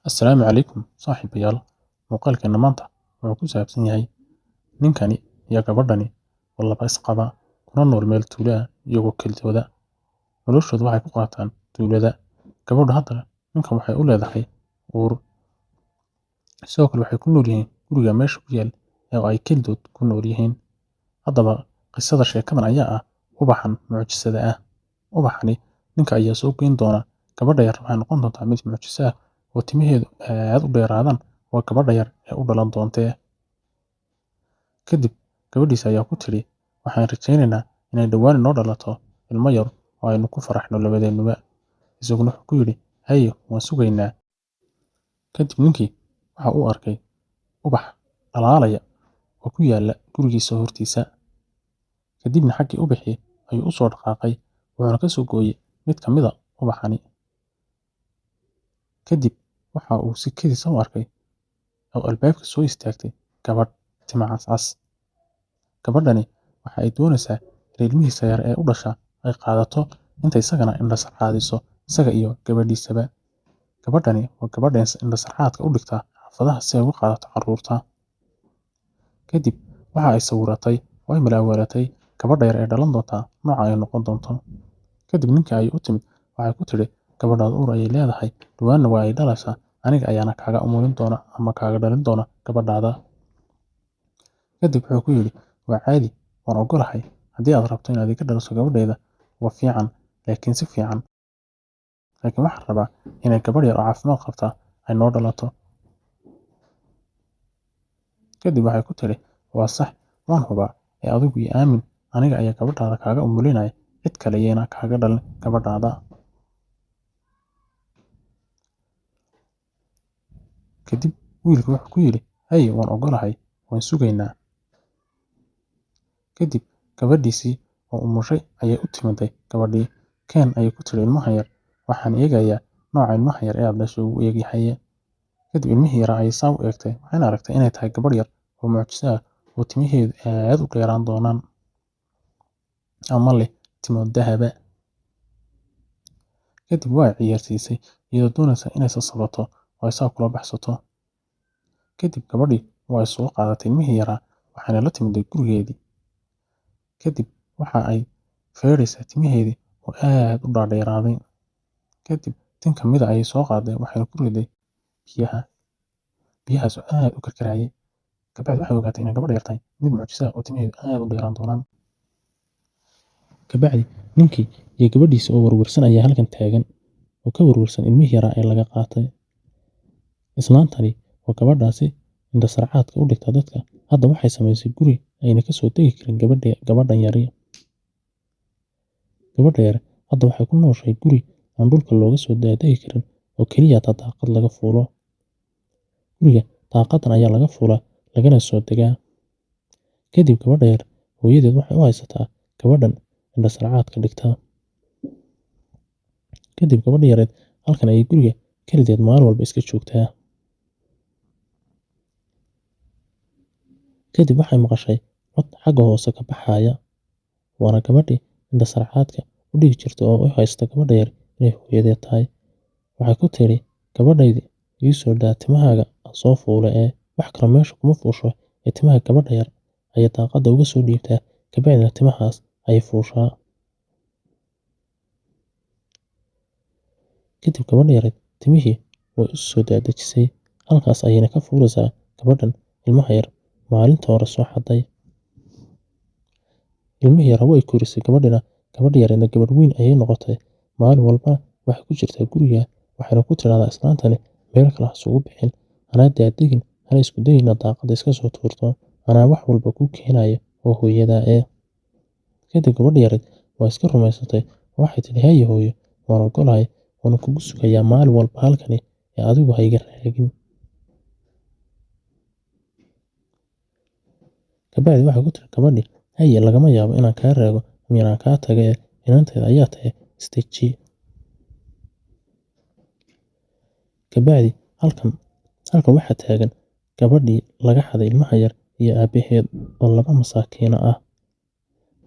Assalaamu calaykum saaxiibayaal. Muuqaalkeena maanta wuxuu ku saabsan yahay ninkani iyo gabadhani oo laba is qaba kuna nool meel tuulo ah iyagoo kelidooda. Noloshooda waxay ku qaataan tuulada. Gabadhu hadda ninkan waxay u leedahay uur. Sidoo kale waxay ku nool yihiin guriga meesha ku yaal oo ay kelidood ku nool yihiin. Haddaba qisada sheekadan ayaa ah ubaxan mucjisada ah. Ubaxani ninka ayaa soo goyn doona. Gabadha yar waxay noqon doontaa mid mucjiso ah oo timaheedu aad u dheeraadaan, waa gabadha yar ee u dhalan doontee. Kadib gabadhiisa ayaa ku tidhi, waxaan rajaynaynaa inay dhowaan inoo dhalato ilmo yar oo aynu ku faraxno labadeennuba. Isaguna wuxuu ku yidhi, haye, waan sugaynaa. Kadib ninkii waxa uu arkay ubax dhalaalaya oo ku yaalla gurigiisa hortiisa. Kadibna xaggii ubaxii ayuu u soo dhaqaaqay, wuxuuna ka soo gooyey mid ka mid ah ubaxani. Kadib waxa uu si kedis ah u arkay oo albaabka soo istaagtay gabadh tima cascas. Gabadhani waxa ay doonaysaa in ilmihiisa yar ee u dhasha ay qaadato inta isagana indho sarcaadiso, isaga iyo gabadhiisaba. Gabadhani waa gabadha indho sarcaadka u dhigta xaafadaha si ay uga qaadato carruurta. Kadib waxa ay sawiratay oo ay malawaalatay gabadha yar ee dhalan doonta nooca ay noqon doonto. Kadib ninka ayay u timid, waxay ku tidhi gabadhaad uur ayay leedahay, dhawaanna waa ay dhalaysaa, aniga ayaana kaaga umulin doona ama kaaga dhalin doona gabadhaada. Kadib wuxuu ku yidhi, waa caadi, waan ogolahay, haddii aad rabto inaad iga dhaliso gabadhayda waa fiican, laakiin si fiican. Laakiin waxaan rabaa inay gabadh yar oo caafimaad qabta ay noo dhalato. Kadib waxay ku tidhi, waa sax, waan hubaa, ee adigu ii aamin, aniga ayaa gabadhaada kaaga umulinaya, cid kale yayna kaaga dhalin gabadhaada. Kadib wiilku wuxuu ku yidhi, haye, waan ogolahay, waan sugaynaa. Kadib gabadhiisii oo umushay ayay u timiday gabadhii. Keen ayay ku tidhi ilmahan yar, waxaan eegayaa nooca ilmahan yar ee aad dhashay uu eegyahay. Kadib ilmihii yaraa ayay saa u eegtay, waxayna aragtay inay tahay gabadh yar oo mucjiso ah oo timaheedu aad u dheeraan doonaan ama leh timo dahaba. Kadib waa ciyaarsiisay iyadoo doonaysa inay sasabato oo ay saa kula baxsato. Kadib gabadhii waa ay soo qaadatay ilmihii yaraa, waxayna la timiday gurigeedii. Kadib waxa ay feeraysaa timaheedii oo aad u dhaadheeraaday. Kadib tin ka mid ah ayay soo qaaday, waxayna ku riday biyaha. Biyahaas oo aad u karkarayay. Kabacdi waxay ogaatay inay gabadha yar tahay mid mucjiso ah oo timaheedu aad u dheeraan doonaan. Kabacdi ninkii iyo gabadhiisa oo warwarsan ayaa halkan taagan oo ka warwarsan ilmihii yaraa ee laga qaatay. Islaantani waa gabadhaasi indho sarcaadka u dhigta dadka. Hadda waxay samaysay guri ayna ka soo tegi karin gabadhan yari. Gabadha yar hadda waxay ku nooshahay guri aan dhulka looga soo daadegi karin oo keliya taa daaqad laga fuulo. Guriga daaqadan ayaa laga fuulaa lagana soo degaa. Kadib gabadha yar hooyadeed waxay u haysataa gabadhan indho sarcaadka dhigta. Kadib gabadha yareed halkan ayay guriga kelideed maalin walba iska joogtaa. Kadib waxay maqashay cod xagga hoose ka baxaya, waana gabadhii indho sarcaadka u dhigi jirtay oo u haysta gabadha yar inay hooyadeed tahay. Waxay ku tidhi gabadhaydii ii soo daa timahaaga aan soo fuulay ee wax kale meesha kuma fuusho ee timaha gabadha yar ayay daaqadda uga soo dhiibtaa, kabacdina timahaas ayay fuushaa. Kadib gabadha yareed timihii way u soo daadejisay, halkaas ayayna ka fuulaysaa gabadhan ilmaha yar maalinta hore soo xaday. Ilmihii yaraa way korisay gabadhina, gabadha yareedna gabadh weyn ayay noqotay. Maalin walba waxay ku jirtaa guriga, waxayna ku tidhaahdaa islaantani meel kale ha isugu bixin, hana daadegin, hana isku dayin inaad daaqadda iska soo tuurto, anaa wax walba kuu keenaya oo hooyadaa ee. Kadib gabadha yareed waa iska rumaysatay, waxay tidhi haye hooyo, waan ogolahay, waan kugu sugayaa maalin walba halkani ee adigu ha iga raagin. Kabacdi waxay ku tidhi gabadhii, haye lagama yaabo inaan kaa raago ama inaan kaa tago ee inanteeda ayaa tahay istaji. Kabacdi halkan waxaa taagan gabadhii laga xaday ilmaha yar iyo aabaheed oo laba masaakiina ah.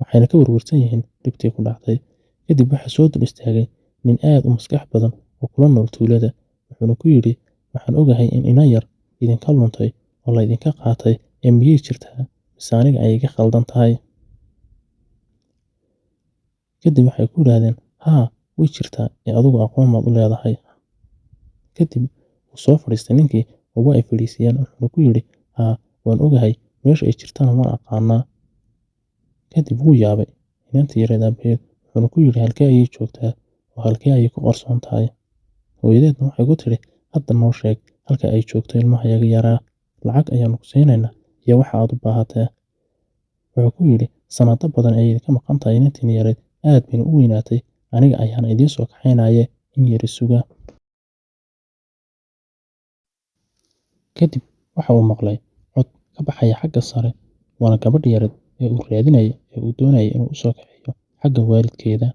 Waxayna ka warwarsan yihiin dhibtii ku dhacday. Kadib waxaa soo dul istaagay nin aad u maskax badan oo kula nool tuulada. Wuxuuna ku yidhi, Waxaan ogahay in inan yar idinka luntay oo la idinka qaatay ee miyay jirtaa mise aniga ayay iga khaldan tahay?" Kadib waxay ku yiraahdeen, "Haa, way jirtaa ee adigu aqoon maad u leedahay?" Kadib wuu soo fadhiistay ninkii oo waa ay fadhiisiyeen, wuxuuna ku yidhi, "Haa, waan ogahay, meesha ay jirtana waan aqaanaa." Kadib wuu yaabay inantii yareed aabaheed, wuxuuna ku yidhi, "Halkee ayay joogtaa oo halkee ayay ku qarsoon tahay?" Hooyadeedna waxay ku tidhi, "Hadda noo sheeg halka ay joogto ilmahayaga yaraa, lacag ayaanu ku siinaynaa iyo waxa aad u baahatee." Wuxuu ku yidhi, "Sanado badan ayay idinka maqan tahay inantiinii yareed, aad bayna u weynaatay, aniga ayaana idiin soo kaxaynaye in yar i suga." Kadib waxa uu maqlay cod ka baxaya xagga sare, waana gabadhii yareed ee uu raadinayay ee uu doonayay inuu u soo kaxeeyo xagga waalidkeeda.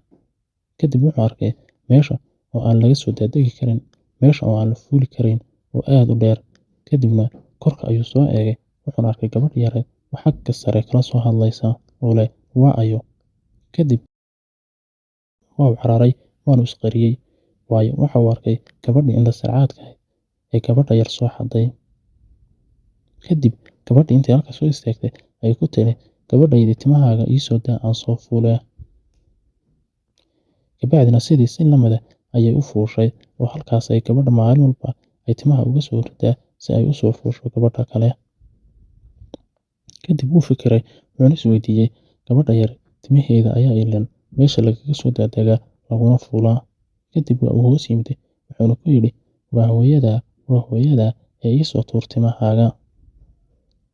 Kadib wuxuu arkay meesha oo aan laga soo daadegi karin, meesha oo aan la fuuli karin oo aad u dheer. Kadibna korka ayuu soo eegay, wuxuuna arkay gabadhii yareed oo xagga sare kala soo hadlaysa oo leh, "Waa ayo?" Kadib waa uu cararay, waana isqariyey, waayo waxa uu arkay gabadhii indho sarcaadka ahayd ee gabadha yar soo xaday. Kadib gabadhii intay halkaas soo istaagtay ayay ku tiri, "Gabadhaydii timahaaga ii soo daa aan soo fuulee." Kabacdina sidii si la mid ah ayay u fuushay oo halkaas ay gabadha maalin walba ay timaha uga soo ridaa si ay u soo fuusho gabadha kale. Kadib wuu fikiray, wuxuuna isweydiiyey, gabadha yar timaheeda ayaa ileen meesha lagaga soo daadagaa laguna fuulaa. Kadib waa uu hoos yimid, wuxuuna ku yidhi, "Waa hooyadaa, waa hooyadaa ee ii soo tuur timahaaga."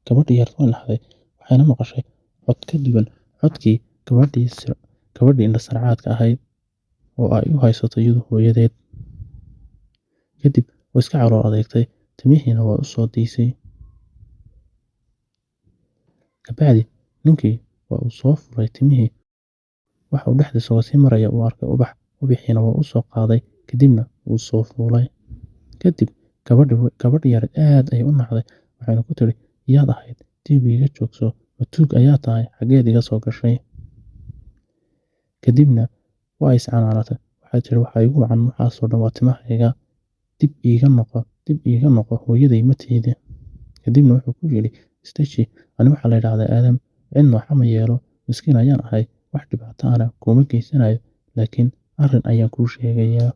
Gabadhii yar way naxday, waxayna maqashay cod ka duwan codkii gabadhii indho sarcaadka ahayd oo ay u haysato iyadu hooyadeed. Kadib way iska calool adeegtay, timihiina waa u soo daysay. Kabacdi ninkii waa uu soo furay timihii, waxa uu dhexda isagoo sii maraya uu arkay ubax, ubixiina waa uu soo qaaday, kadibna wuu soo fuulay. Kadib gabadhii yareed aad ayay u naxday, waxayna ku tidhi, "Yaad ahayd? Dib iiga joogso, ma tuug ayaa tahay, xageed iga soo gashay?" Kadibna waa is canaanatay, waxay tidhi, "Waxa igu wacan waxaasoo dhan waa timahayga, dib iiga noqo, dib iiga noqo, hooyaday ma tihide." Kadibna wuxuu ku yidhi, "Istaji, ani waxaa la yidhaahdaa Aadam, cidna waxa ma yeelo, miskiin ayaan ahay, wax dhibaato ahna kuuma geysanayo, laakiin arrin ayaan kuu sheegayaa."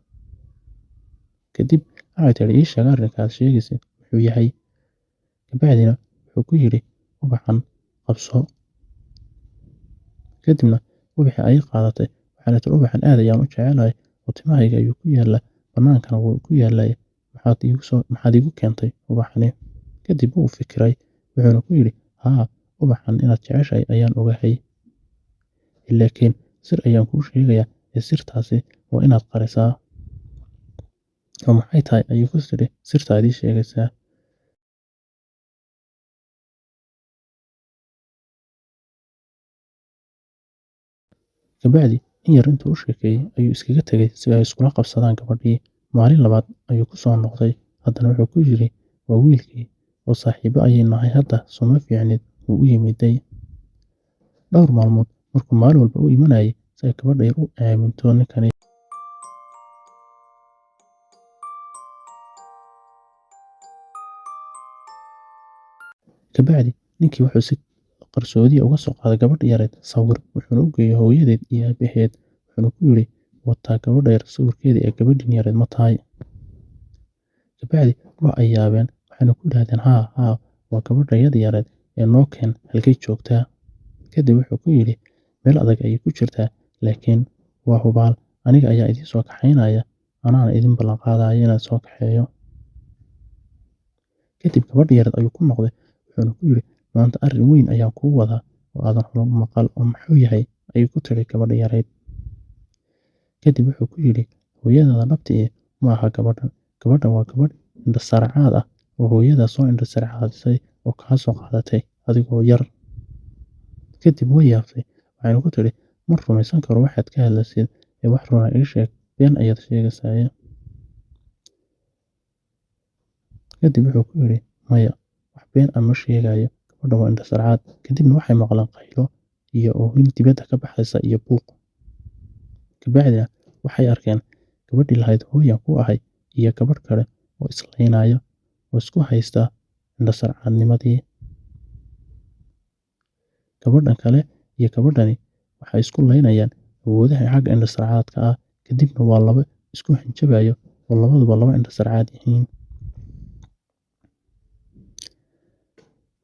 Kadib waxay tidhi, "Ii sheeg arrinka aad sheegaysid muxuu yahay?" Kabacdina wuxuu ku yidhi, "Ubaxan qabso." Kadibna ubaxii ayay qaadatay, waxayna tidhi, "Ubaxan aad ayaan u jecelahay oo timahayga ayuu ku yaalaa, bannaankana wuu ku yaalaa, maxaad iigu keentay ubaxani?" Kadib wuu fikiray, wuxuuna ku yidhi, "Haa, ubaxan inaad jeceshahay ayaan ogahay, laakiin sir ayaan kuu sheegayaa ee sirtaasi waa inaad qarisaa." "Oo maxay tahay?" ayay ku tidhi sirta aad ii sheegaysaa. Kabacdi in yar intuu u sheekeeyey ayuu iskaga tegay si ay iskula qabsadaan gabadhii. Maalin labaad ayuu ku soo noqday, haddana wuxuu ku yidhi, "Waa wiilkii oo saaxiibbo ayaynu nahay hadda, sooma fiicnid?" Wuu u yimiday. Dhowr maalmood markuu maalin walba u imanayay si ay gabadha yar u aaminto ninkani. Kabacdi ninkii wuxuu si qarsoodi ah uga soo qaaday gabadhii yareed sawir, wuxuuna u geeyey hooyadeed iyo aabaheed, wuxuuna ku yidhi, "Wataa gabadha yar sawirkeedii ee gabadhiin yareed ma tahay?" Kabacdi waa ay yaabeen, waxayna ku yidhaahdeen, "Haa, haa, waa gabadhayadii yareed ee noo keen, halkay joogtaa?" Kadib wuxuu ku yidhi, "Meel adag ayay ku jirtaa, laakiin waa hubaal aniga ayaa idiin soo kaxaynaya, anaana idin ballan qaadaya inaan soo kaxeeyo." Kadib gabadhii yareed ayuu ku noqday, wuxuuna ku yidhi, "Maanta arrin weyn ayaan kuu wadaa oo aadan hore u maqal." "Oo muxuu yahay?" ayay ku tidhi gabadhii yareed. Kadib wuxuu ku yidhi, "Hooyadaada dhabta ah ma aha gabadhan, gabadhan waa gabadh indho sarcaad ah oo hooyadaa soo indho sarcaadisay oo kaa soo qaadatay adigoo yar." Kadib way yaabtay, waxayna ku tidhi, "Ma rumaysan karo waxaad ka hadlaysid ee wax run ah ii sheeg, been ayaad sheegaysaa." Kadib wuxuu ku yidhi, "Maya, wax been ah ma sheegayo, gabadhan waa indho sarcaad." Kadibna waxay maqleen qaylo iyo oohin dibadda ka baxaysa iyo buuq. Kabacdina waxay arkeen gabadhii lahayd hooyan ku ahay iyo gabadh kale oo islaynaya oo isku haysta indhasarcaadnimadii. Gabadhan kale iyo gabadhani waxay isku laynayaan awoodaha xagga indhasarcaadka ah. Kadibna waa laba isku hanjabayo oo labaduba laba indhasarcaad yihiin.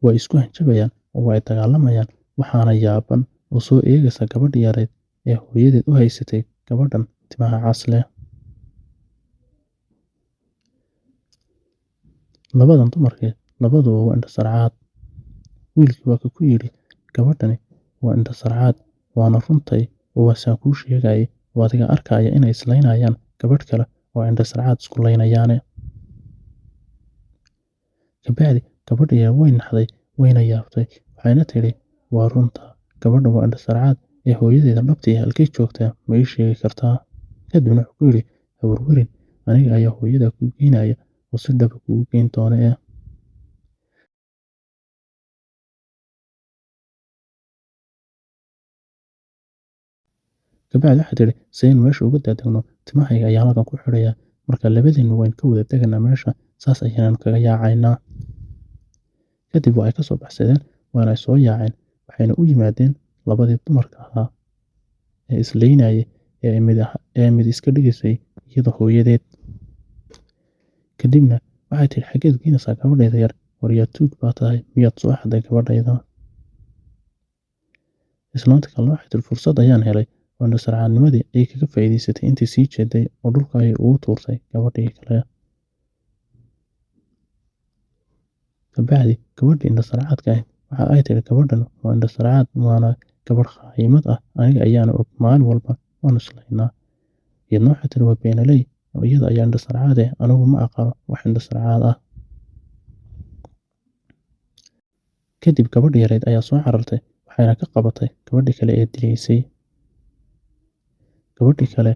Way isku hanjabayaan oo way dagaalamayaan, waxaana yaaban oo soo eegaysa gabadhii yareed ee hooyadeed u haysatay gabadhan timaha cas leh. Labadan dumarkii labaduba waa indhasarcaad. Wiilkii waa ka ku yidhi, gabadhani waa indhasarcaad, waana runtay oo waasaan kuu sheegayay, oo adiga arkaya inay islaynayaan gabadh kale oo indhasarcaad isku laynayaane. Kabacdi gabadhii way naxday, wayna yaabtay, waxayna tidhi, waa runta, gabadhan waa indhasarcaad ee hooyadeeda dhabtii halkay joogtaa, ma ii sheegi kartaa? Kadibna wuxuu ku yidhi, ha werwerin, aniga ayaa hooyada kuu geynaya oo si dhaba kuugu geyn doona. Kabacdi waxay tidhi, sidaynu meesha uga daadegno, timahayga ayaan halkan ku xidhayaa, marka labadeennu waynu ka wada deganaa meesha, saas ayaanu kaga yaacaynaa. Kadib waa ay ka soo baxsadeen, waana ay soo yaaceen, waxayna u yimaadeen labadii dumarka ahaa ee islaynayay ee mid iska dhigaysay iyada hooyadeed. Kadibna waxay tidhi, xaggeed geynaysaa gabadhayda yar, war yaa tuug baa tahay, miyaad soo xaday gabadhayda? Islaanta kalena waxay tidhi, fursad ayaan helay, oo indhasarcaadnimadii ayay kaga faa'iidaysatay intii sii jeeday oo dhulka ayay ugu tuurtay gabadhii kale. Kabacdi gabadhii indhasarcaadka ahayd waxa ay tidhi, gabadhan waa indhasarcaad, waana gabadh khaayimad ah, aniga ayaana og, maalin walba waanu islaynaa. Iyadna waxay tidhi, waa beenaley oo iyada ayaa indhasarcaad eh, anigu ma aqaano wax indhasarcaad ah. Kadib gabadhii yareed ayaa soo carartay, waxayna ka qabatay gabadhii kale ee dilaysay. Gabadhii kale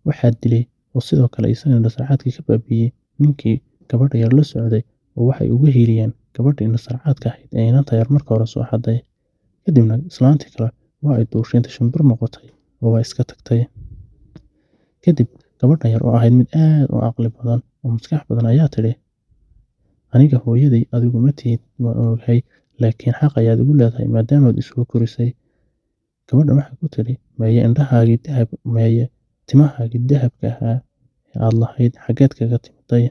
waxaa dilay oo sidoo kale isagana indhasarcaadkii ka baabi'iyey ninkii gabadha yar la socday, oo waxay uga hiiliyeen gabadhii indhasarcaadka ahayd ee inanta yar marka hore soo xaday. Kadibna islaantii kale waa ay duushay inta shimbir noqotay oo waa iska tagtay. Kadib gabadhan yar oo ahayd mid aad u caqli badan oo maskax badan ayaa tidhi, aniga hooyaday adigu ma tihid, waan ogahay, laakiin xaq ayaad igu leedahay maadaama aad isoo korisay. Gabadhan waxay ku tidhi, meeye indhahaagii dahab, meeye timahaagii dahabka ahaa ee aad lahayd, xaggeed kaga timiday?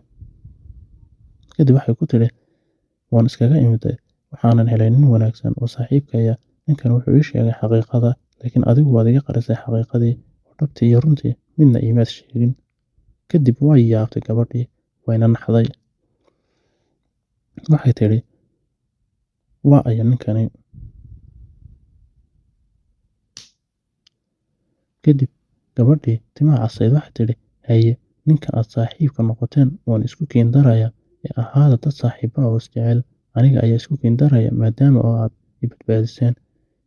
Kadib waxay ku tidhi, waan iskaga imiday, waxaanan helay nin wanaagsan oo saaxiibkaya. Ninkan wuxuu ii sheegay xaqiiqada, laakiin adigu waad iga qarisay xaqiiqadii, oo dhabtii iyo runtii midna iimaad sheegin. Kadib way yaabtay gabadhii, wayna naxday. Waxay tidhi, waa aya ninkani? Kadib gabadhii timaha casayd waxay tidhi, haye, ninka aad saaxiibka noqoteen waan isku kiin darayaa ee ahaada dad saaxiiba oo isjecel, aniga ayaa isku kiin daraya maadaama oo aad i badbaadiseen.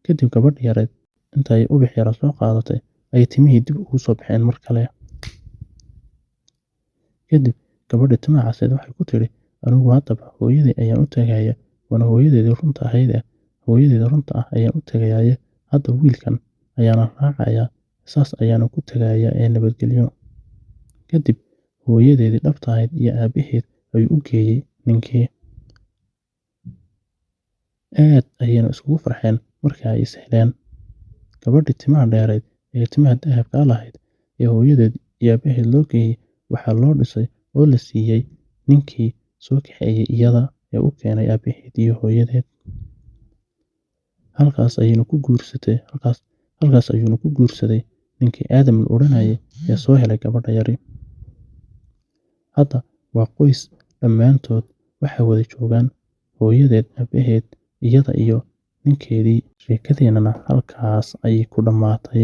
Kadib gabadhii yareed intay ubax yara soo qaadatay ayay timihii dib ugu soo baxeen mar kale. Kadib gabadhii timaha casayd waxay ku tidhi, anigu haddaba hooyaday ayaan u tagayaa, waana hooyadeedii runta ahayd, hooyadeeda runta ah ayaan u tagayaaye, hadda wiilkan ayaana raacayaa, saas ayaana ku tagayaa ee nabadgelyo. Kadib hooyadeedii dhabta ahayd iyo aabaheed ayuu u geeyey ninkii. Aad ayayna iskugu farxeen markii ay is heleen. Gabadhii timaha dheereed ee timaha dahabka lahayd ee hooyadeed iyo aabaheed loo geeyey waxaa loo dhisay oo la siiyey ninkii soo kaxeeyey iyada ee u keenay aabaheed iyo hooyadeed. Halkaas ayayna ku guursatay, halkaas ayuuna ku guursaday ninkii Aadam la odhanayay ee soo helay gabadha yari. Hadda waa qoys dhammaantood waxay wada joogaan hooyadeed, aabaheed, iyada iyo ninkeedii. Sheekadeennana halkaas ayay ku dhammaatay.